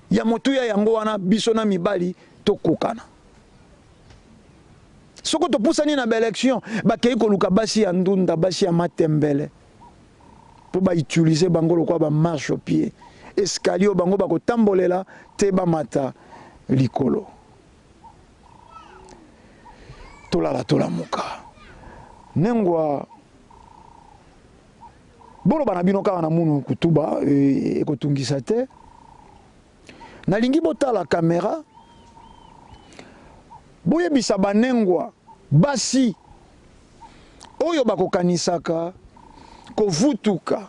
ya motuya yango wana. Biso na mibali tokokana. Soko topusani na baélection, bakei koluka basi ya ndunda, basi ya matembele, mpo bautiliser bango lokwa bamarchepied, escalier oyo bango bakotambolela te, bamata likolo. Tolala, tolamuka. Nengwa boloba na bino kaka na munu kutuba ekotungisa te. Nalingi botala kamera, boyebisa banengwa basi oyo bakokanisaka kovutuka,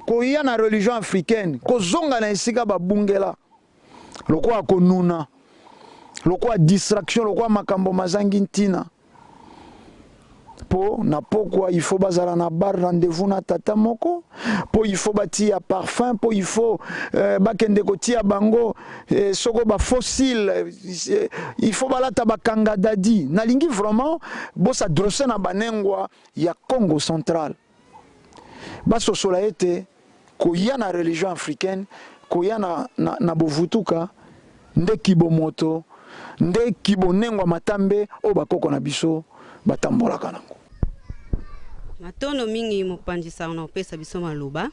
koya na religion africaine, kozonga na esika babungela, lokola konuna, lokola distraction, lokola makambo mazangi ntina, mpo na pokwa il faut bazala na bar, rendez-vous na tata moko, mpo il faut batia parfum, mpo il faut bakende kotia bango soko bafossile, il faut balata bakanga dadi. Nalingi vraiment bos'adresser na banengwa ya Congo Central, basosola ete koya na religion africaine, koya na bovutuka nde kibomoto, nde kibonengwa matambe oyo bakoko na biso batambolaka nango. Matondo mingi, mopanzi sango, na kopesa biso maloba.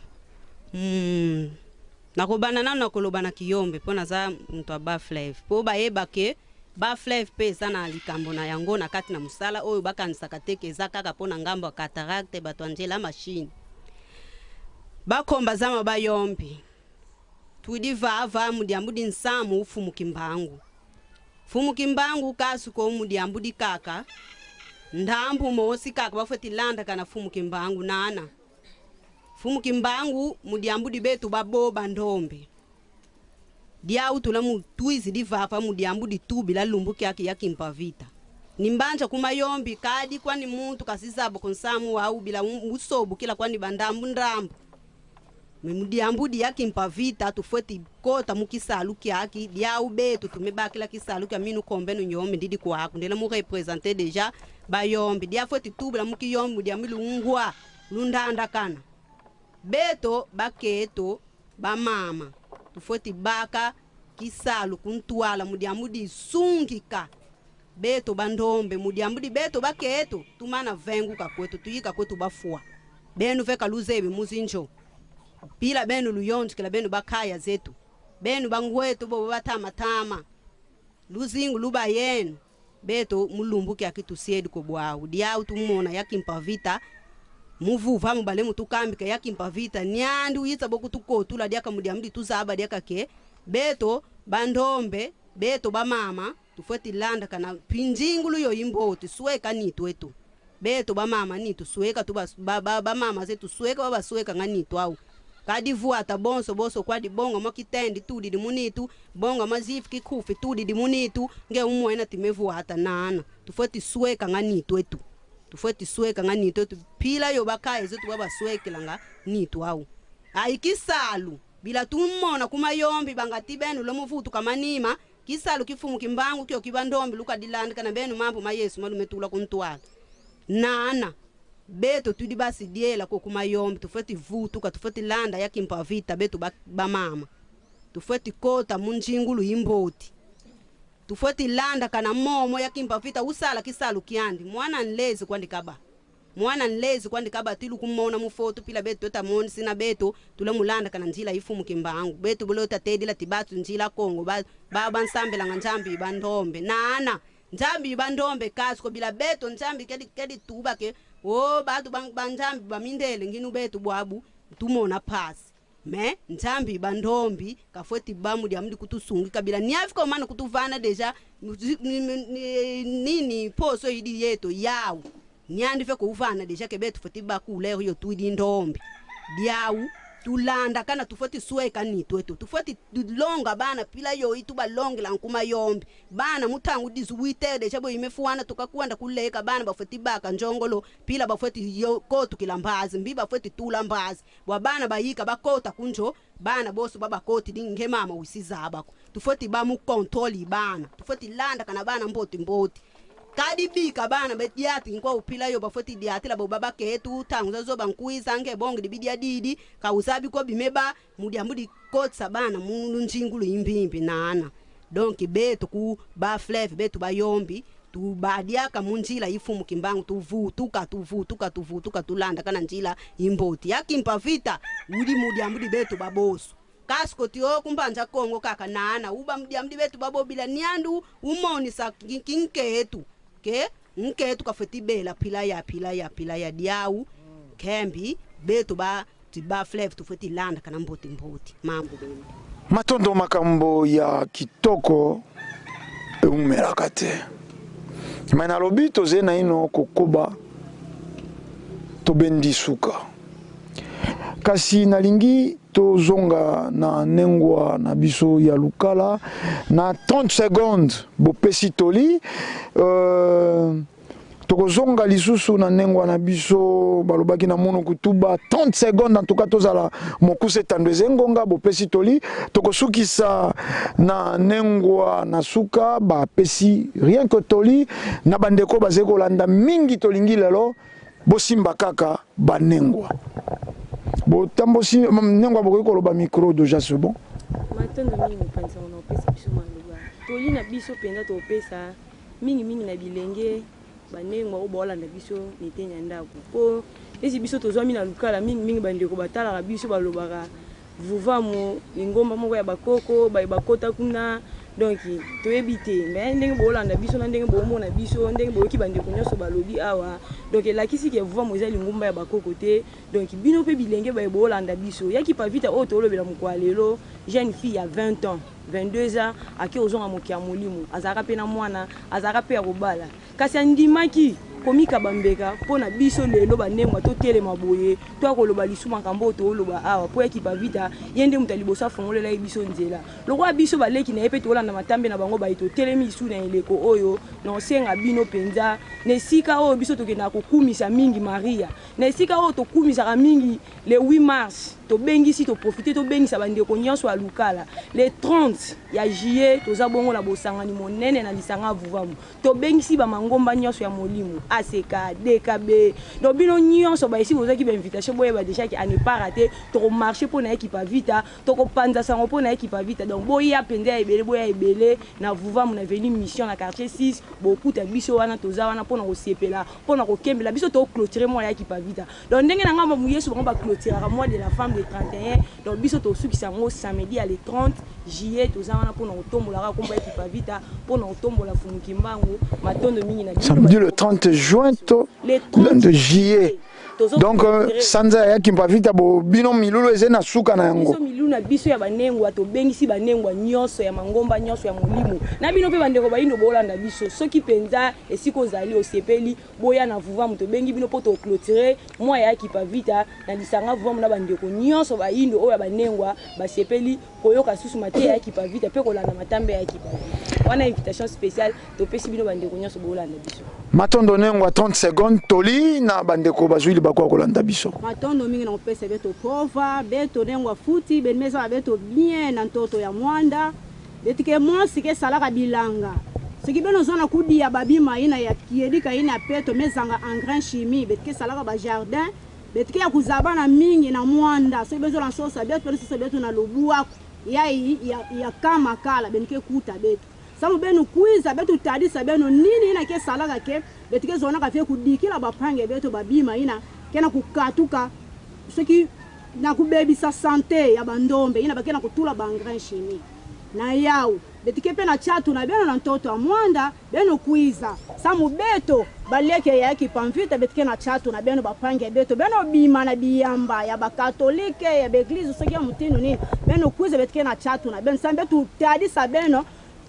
Nakobanda nano na koloba na Kiyombe mpo naza moto ya Bas-Fleuve, mpo bayeba ke Bas-Fleuve mpe eza na likambo na yango na kati na mosala oyo. Bakanisaka te ke eza kaka mpo na ngambo ya cataracte, bato ya nzela machine bakomba zama bayombi. Tudi vava mudiambu di nsamu ufumu Kimbangu, fumu Kimbangu kasu ko mudiambu di kaka ndambu mosi kaka bafwe landa kana fumu Kimbangu nana fumu Kimbangu mudiambu di betu baboba ndombe diautula mutwizi divapa mudiambu ditubila lumbu kyaki ya Kimpa Vita nimbanja kumayombi kadi kwani muntu kasizabo kunsamu waubila usobukila kwani bandambu ndambu. Me mudiambudi ya Kimpa Vita tufweti kota mukisalu kyaki diau betu tumebakila kisalu kya minu kombe nu nyombi ndidi kwaku ndela mu représenter déjà bayombi dia fweti tubula mukiyombi mudiambi lungwa lundanda kana beto baketo bamama tufweti baka kisalu kuntwala mudiambudi sungika beto bandombe mudiambudi beto baketo tumana venguka kwetu tuyika kwetu bafua benu veka luzebe muzinjo pila benu luyonjikela benu bakhaya zetu benu bangwetu bobo batamatama luzingu luba yenu. Beto mulumbu ke tusiedi ko bwau diau tumona ya Kimpa Vita muvuva mubale mutukambika ya Kimpa Vita nyandi uyitsa bokutukotula diaka mudiamudi tuzaba diaka ke beto bandombe beto bamama tufwe tilanda kana pinjingulu yo imboti sweka nitu etu beto bamama nitu sweka tu ba, ba, bamama zetu sweka babasweka nga nitu au kadi vuata bonso bonso kwadi bonga mwakitendi tudi di munitu bonga mazifu kikufi tudi di munitu nge umwena timevuata nana. Tufwe tisweka nga nitu etu. Tufwe tisweka nga nitu etu. Pila yo bakaye zetu babaswekela nga nitu au. Aikisalu bila tumona kumayombi bangati benu lomuvutu kamanima kisalu kifumu kimbangu kyo kibandombi lukadilandika na benu mambo ma Yesu malume tula kuntwala. Nana beto tudi basi diela ko kumayombi tufwe tivutuka tufwe tilanda ya Kimpa Vita beto ba, tufwe tikota munjingulu imboti. Tufwe tilanda kana momo ya Kimpa Vita usala kisalu kiandi. Mwana nlezi kwandikaba mwana nlezi kwandikaba tilu kumona mufoto pila beto tota moni sina beto tule mulanda kana njila ifumu kimbangu. Beto bulo tatedila tibatu njila kongo ba ba bansambela nga njambi bandombe nana njambi bandombe kasko bila beto njambi kedi kedi tuba ke o batu banjambi bamindele nginu beto bwabu tumona pasi. Me nzambi bandombi kafweti bamu dia mudi kutusungi kabila niafika mana kutuvana deja nini poso idi yeto yawu nyandi fe kuvana deja ke betu foti bakule yo tudi ndombi. Diau tulanda kana tufoti sweka nitu etu tufoti longa bana pila yo itu balongela nkuma yombi. Bana mutangu dizuwite deja bo imefuana tukakuanda kuleka bana bafoti baka njongolo pila bafoti yo kotu kila mbazi mbi bafoti tula mbazi. Bwa bana bayika bakota kunjo bana boso babakoti dinge mama usizabako tufoti ba mu kontroli bana tufoti landa kana bana mboti mboti kadi bika bana betiati nkwa upila yo bafoti diati la baba ketu tangu zazo bankuiza nge bonge dibidia didi kausabi ko bimeba mudi ambudi kotsa bana munu njingulu imbimbi nana. Donc betu ku ba fleuve betu bayombi tubadiaka munjila ifumu kimbangu tuvutuka tuvutuka tuvutuka tulanda kana njila imboti. Yakimpa vita udi mudi ambudi betu babosu. Kasko tio kumbanja kongo kaka nana uba mudi ambudi betu babobila nyandu umonisa kinketu ke nketu kafeti bela pila ya pila ya pila ya diau kembi betu ba ti ba fleuve tufeti landa kana mboti mboti. Mambo benu matondo makambo ya kitoko eumelaka te. Me nalobi tozali naino kokoba tobendi suka. Kasi nalingi tozonga na nengwa na biso ya lukala na 30 secondes bopesi toli tokozonga lisusu na nengwa na biso balobaki na mono kutuba 30 secondes en tout cas tozala mokuse etando eza ngonga bopesi toli. Tokosukisa na nengwa na suka bapesi rien que toli. Na bandeko bazali kolanda mingi tolingi lelo bosimba kaka banengwa. Botambosi nengwa bokoki koloba micro déjà c'est bon. Matondo mingi mopanzi na opesa biso maloba. Toli na biso mpenza topesa mingimingi na bilenge banengwa oyo baolanda biso na eteni ya ndako. Mpo esi biso tozwami na lukala mingimingi bandeko batalaka biso balobaka vuvamo lingomba moko ya bakoko baye bakota kuna. Donc toyebi te. Me ndenge boolanda biso na ndenge boomona biso ndenge boyoki bandeko nyonso balobi awa. Donc elakisi ke vuvamo eza lingomba ya bakoko te. Donc bino mpe bilenge baye boolanda biso. Yaki pavita oyo tolobela mokolo ya lelo jeune fille ya 20 ans 22 ans ake ozonga moki ya molimo. Azalaka mpe na mwana azalaka mpe ya kobala kasi andimaki komikaba mbeka mpo na biso lelo banengwa totelema boye to akoloba lisu makambo oyo tooloba awa mpo yaki pavita ye nde moto ya liboso afongolela ye biso nzela. Lokola biso baleki na ye mpe tolanda matambe na bango baye totelemi lisu na eleko oyo na osenga bino mpenza na esika oyo biso tokendaka kokumisa mingi maria na esika oyo tokumisaka mingi le 8 mars tobengisi toprofite tobengisa bandeko nyonso ya lukala. Le 30 ya juillet toza bongo na bosangani monene na lisanga vuvamu tobengisi bamangomba nyonso ya molimo ACK DKB donc bino nyonso baesi bozwaki bainvitation boyeba déjà ke ane pas raté tokomarche mpo na ekipa vita tokopanza sango mpo na ekipa vita. Donc boya mpenza ya ebele boya ebele na vuvamu na veni mission na quartier 6 bokuta biso wana toza wana mpona kosepela mpona kokembela. Biso toclôture mwa ya ekipa vita. Donc ndenge na ngambo yesu bango baclôturaka mois de la femme le 31. Donc biso tosukisa yango samedi ya le 30 juillet. Toza wana mpona kotombola kaka kombo ya Kipavita, mpona kotombola Fumu Kimbangu. Matondo mingi na bino. Samedi le 30 juin to Le 30 de juillet. Donc sanza ya Kimpavita, bo bino milulu eze na suka na yango. Biso milulu na biso ya banengwa, tobengisi banengwa nyonso ya mangomba nyonso ya molimo na bino mpe bandeko bayindo bolanda biso. Soki mpenza esika ozali osepeli, boya na Vuvamu. Tobengi bino mpo toclôturer mwa ya Kipavita na lisanga Vuvamu na bandeko nyonso bayindo oyo ya banengwa basepeli koyoka susu mateya ya Kipavita mpe kolanda matambe ya Kipavita wana. Invitation spéciale topesi bino, bandeko nyonso bolanda biso. Matondo Nengwa. 30 secondes, toli na bandeko bazwi libaku ya kolanda biso. Matondo mingi na kopesa beto pova beto Nengwa futi beni mezala beto bien na ntoto ya mwanda betike mosi ke esalaka bilanga. Soki beno oza na kudia babima ina ya kiedika ina ya peto mezanga engrais chimie, betike esalaka bajardin, betike ya kuzaba na mingi na mwanda. Soki bezola nsosa beto pene sosa beto na lobwaku ya kama kala benike kuta beto samu benu kwiza betu tadisa benu nini ina ke salaka ke betike zonaka fe kudikila bapange beto babima ina kena kukatuka soki na kubebisa sante ya bandombe ina bake na kutula baengrais chimie na yau betike mpe na chatu na beno na ntoto ya mwanda beno kwiza samu beto baleke ya Kipamvita betike na chatu na beno bapange beto beno bima na biyamba ya bakatolike ya baeglise soki ya mutinu nini beno kwiza betike na chatu na beno sambe tutadisa beno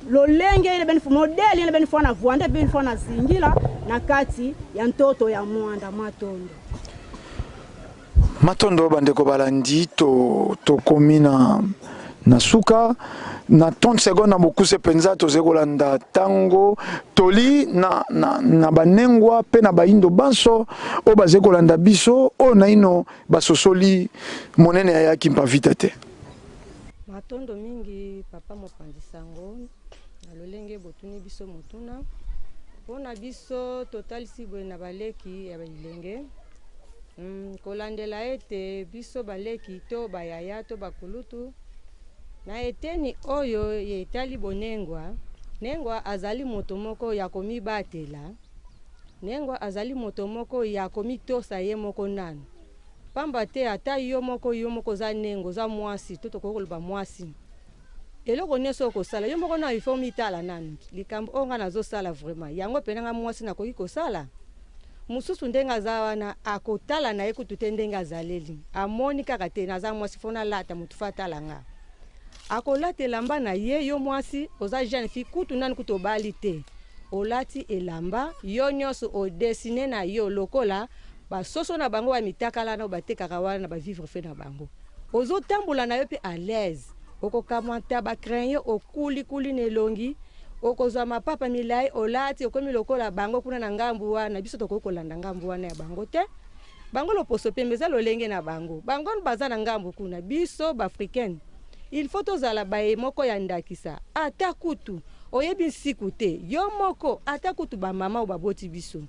lolenge ile beno modele ile beno fana vwanda beno fana zingila na kati ya ntoto ya mwanda. Matondo. Matondo bandeko balandi. Tokomi na suka na 30 seconde na bokuse mpenza. Tozali kolanda ntango. Toli na banengwa mpe na bayindo banso oyo bazali kolanda biso, oyo naino basosoli monene ya Kimpa Vita te. Matondo mingi, papa mopanzi sango. Na lolenge botuni biso motuna, mpona biso totalisi boye na baleki ya bilenge, kolandela ete biso baleki to bayaya to bakulutu na eteni oyo etali bonengwa, nengwa azali moto moko ya komibatela, nengwa azali moto moko ya komitosa ye moko nanu, pamba te ata yo moko, yo moko oza nengo, oza mwasi to tokoki koloba mwasi, eloko nyonso okosala yo moko na ifo mitala nanu: likambo oyo ngai nazosala, vraiment yango mpenza nga mwasi nakoki kosala? Mosusu ndenge aza wana, akotala na ye kutu te ndenge azaleli, amoni kaka te naza mwasi, fo nalata, motu fo atala nga, akolata elamba na ye. Yo mwasi oza jeune fille, kutu nani kutu obali te, olati elamba yo nyonso odessiner na yo lokola basoso na bango ya mitakala na oyo batekaka wana na bavivre fe na bango, ozotambola na yo mpe à l'aise, okokamwata bacrayon okulikuli na elongi, okozwa mapapa milai olati, okomi lokola bango kuna na ngambu wana. Biso tokoki kolanda ngambu wana ya bango te. Bango loposo pembe eza lolenge na bango, bango baza na ngambu kuna. Biso baafricaine, il faut tozala baye moko ya ndakisa. Ata kutu oyebi nsiku te yo moko, ata kutu bamama oyo baboti biso,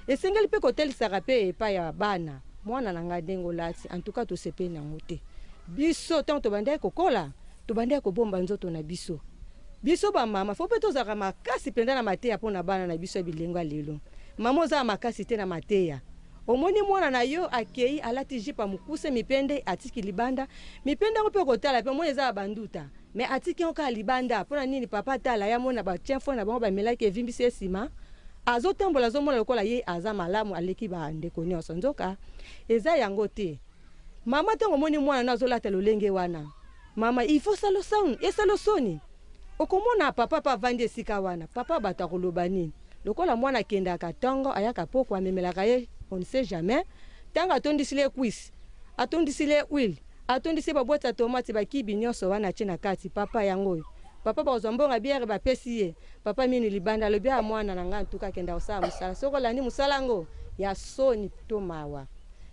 esengeli mpe kotelisaka mpe epai ya bana. Mwana na ngai, ndenge olati, en tout cas tosepeli nango te. Biso ntango tobandaki kokola, tobandaki kobomba nzoto na biso. Biso bamama fo mpe tozalaka makasi mpenza na mateya mpo na bana na biso ya bilengo ya lelo. Mama oza makasi te na mateya, omoni mwana na yo akei alati jupe ya mokuse, mipende atiki libanda, mipende yango mpe kotala mpe omoni eza ya banduta, me atiki yango kaka libanda. Mpona nini? Papa tala ya mona batien fo na bango bamelaki, evimbisi ye nsima, azotambola, azomona lokola ye aza malamu, aleki bandeko nyonso, nzoka eza yango te. Mama, ntango omoni mwana no azolata lolenge wana, mama, il faut salo esalo soni. Okomona papa mpe avandi esika wana, papa bato akoloba nini? Lokola mwana akendaka ntongo, ayaka poko, amemelaka ye, on ne sait jamais ntango atondisili ye cuisse, atondisili ye huile, atondisi ye baboîte ya tomate, bakibi nyonso wana atie na kati. Papa yango oyo, papa bakozwa mbongo ya bière, bapesi ye, papa minu libanda, alobi: "A mwana na ngai ntuka akenda kosala mosala." Soki olandi mosala yango ya soni to mawa,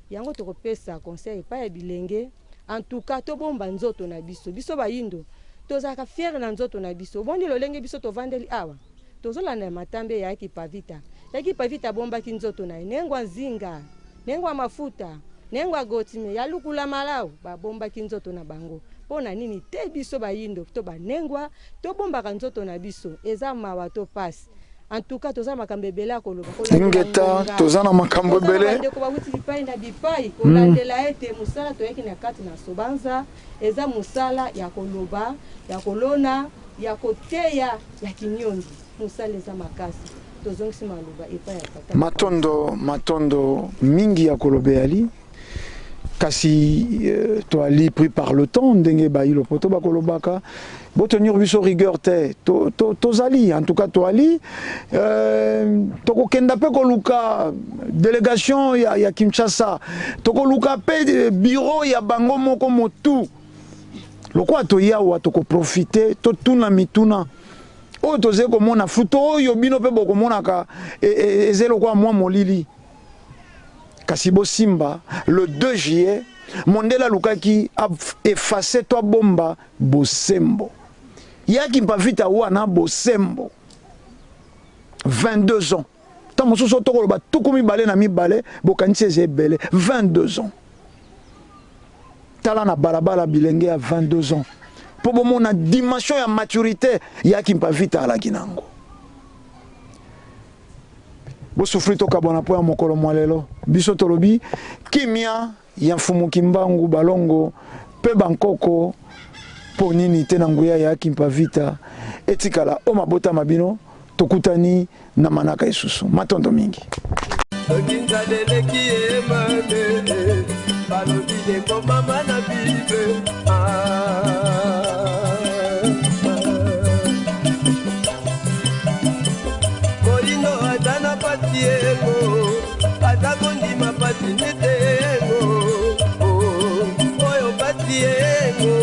yango tokopesa conseil epai ya bilenge. En tout cas tobomba nzoto na biso. Biso bayindo tozalaka fiers na nzoto na biso. Omoni lolenge biso tovandeli awa, tozolanda matambe ya Kipavita. Ya Kipavita abombaki nzoto na ye. Nengwa nzinga, nengwa mafuta, nengwa gotime ya lukula malau, babombaki nzoto na bango. Mpo na nini te biso bayindo to banengwa tobombaka nzoto na biso? Eza mawa to pasi. En tout cas, toza na makambo ebele ya koloba. Kolandela Ingeta, ngonga. toza na makambo Toza na ebele. bandeko bawuti bipai na bipai kolandela ete mosala toyaki na kati na Sobanza eza mosala ya koloba, ya kolona, ya koteya, ya kinyongi. Mosala eza makasi. Tozongisi maloba epai ya tata. Matondo, matondo mingi ya koloba eyali. Kasi toali pris par le temps ndenge bayi lopoto bakolobaka. Botenir biso rigueur te. Tozali, en tout cas toali. Tokokenda pe koluka délégation ya Kinshasa. Tokoluka pe bureau ya bango moko motu. Lokwa toyawa tokoprofiter, totuna mituna. Oyo tozali komona futo oyo bino pe bokomonaka, ezali lokola mwa molili. Kasi bosimba le 2 juillet mondele alukaki effacer to abomba bosembo. Yaki Mpavita wana bosembo. 22 ans. Tango mosusu tokoloba tuku mibale na mibale, bokanisi eza ebele. 22 ans. Tala na balabala bilenge ya 22 ans. Po bomona dimension ya maturité yaki Mpavita alaki nango. Bosufri tokabwana po ya mokolo mwa lelo. Biso tolobi kimia ya Mfumu Kimbangu balongo pe bankoko po nini te na nguya ya Kimpavita etikala o mabota mabino tokutani na manaka esusu. Matondo mingi. Soki nzala eleki ye mabe, balobi ekomama na Bible. Moyindo aza na pasi yengo, aza kondima pasi nete yengo, oyo pasi yengo.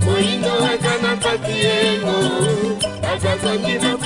Moyindo aza na pasi yengo, aza kondima.